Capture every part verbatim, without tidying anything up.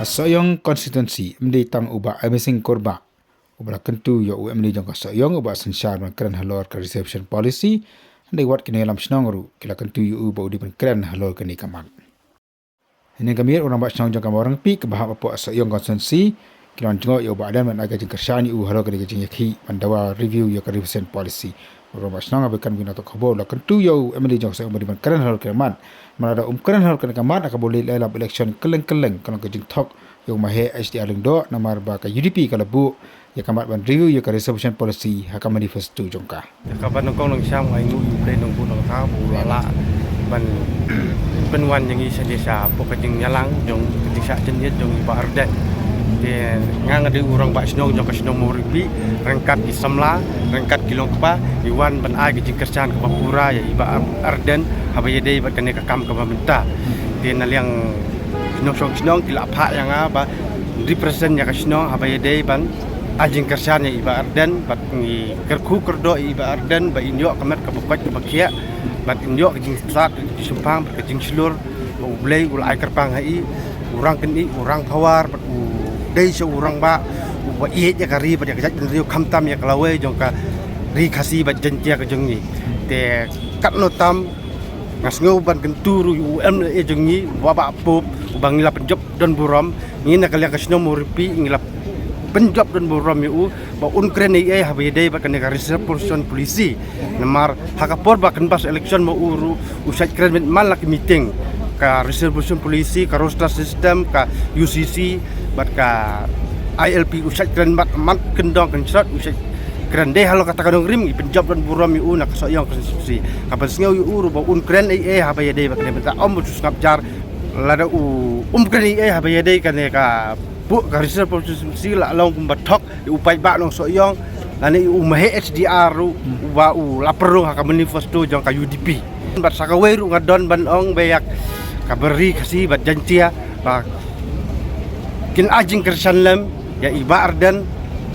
Sohiong constituency, ym dei tang u Bah Amazing Kurbah uba la kyntu ïa u M L A jong ka Sohiong u Bah Synshar ban kren halor ka reservation policy, hynrei wat ki nongïalam shnong ruh ki la kyntu ïa u ba u dei ban kren halor kane ka mat. Hynrei ka miet u rangbah shnong jong ka Mawryngkneng kaba hap hapoh Sohiong constituency ki la wan jngoh ïa u Bah Ardent ban ai ka jingkyrshan ïa u halor kane ka jingïakhih ban dawa review ïa ka reservation policy. U rangbah shnong haba ïakren bad ki nongthoh khubor u la kyntu ïa u M L A jong ka Sohiong ba u dei ban kren halor kane ka mat. Namar lada um kren halor kane ka mat ha kaba u leit lyngba election kylleng kylleng, ka long ka jingthok ïa u Maheh H D R Lyngdoh namar ba ka U D P ka la buh ïa ka mat ban review ïa ka reservation policy ha ka manifesto jong ka. Kaba nyngkong nyngsham nga ai nguh ïa U Blei Nongbuh Nongthaw ba u la lah ban pynwan ïa ngi shane shapoh ka jingïalang jong ka jingshah jingit jong i Bah Ardent. Te nga, nga dei u rangbah shnong jong ka shnong Mawryngkneng, ryngkat ki samla, ryngkat ki longkpa, ngi wan ban ai ka jingkyrshan kaba pura ïa i Bah Ardent haba ïadei bad kane ka kam kaba mynta. Te na liang ki nongshong shnong ki la phah ïa nga ban represent ïa ka shnong haba ïadei ban ai jingkyrshan ïa i Bah Ardent, bad ngi kyrkhu kyrdoh ïa i Bah Ardent ba in ïoh ka met kaba koit kaba khiah, bad in ïoh ka jingstad, ka jingshemphang bad ka jingshlur ba U Blei u la ai kyrpang ha i, u rang kyndiah, u rang power, bad u dei sha u rangbah uba ïeit ïa ka ri bad ïa ka jaitbynriew khamtam ïa ka lawei jong ka Ri Khasi bad Jaiñtia ka jong ngi. Te katno tam nga sngew ban kyntu ruh ïa u M L A jong ngi, u Bah Bah Pop, uba ngi la pynjop don burom, ngi na ka liang ka shnong Mawryngkneng ngi la pynjop don burom ïa u ba un kren ei ei haba ïadei bad kane ka reservation policy. Namar ha ka por ba kynbas election ma u ruh u shait kren beit man la ki meeting, ka reservation policy, ka roster system, ka U C C bad ka I L P, u shait kren beit man kyndong kynshrot, u shait kren. Dei halor kata ka nongrim ngi pynjop don burom ïa u na ka Sohiong constituency. Nga pynsngew ïa u ruh ba un kren ei ei haba ïadei bad kane, mynta ym ba shu sngap jar. Lada u um kren ei ei haba ïadei kane ka buh ka reservation policy, la long kumba thok ïa u paidbah nong Sohiong lane ïa u Maheh H D R ruh uba u la pynrung ha ka manifesto jong ka U D P. Bad sa kawei ruh nga don ban ong ba ïa ka Ri Khasi bad Jaiñtia ba kin ai jingkyrshan lem ïa i Bah Ardent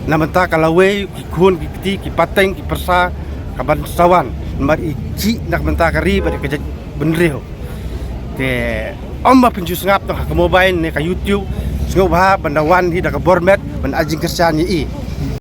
na bynta ka lawei, ki khun, ki kti, ki pateng, ki pyrsa kaban sa wan, namar i jia na ka bynta ka ri bad ka jaitbynriew. Te ym ba phin shu sngap tang ha ka mobile ne ka YouTube, sngewbha ban da wan hi da ka bor met ban ai jingkyrshan ïa i.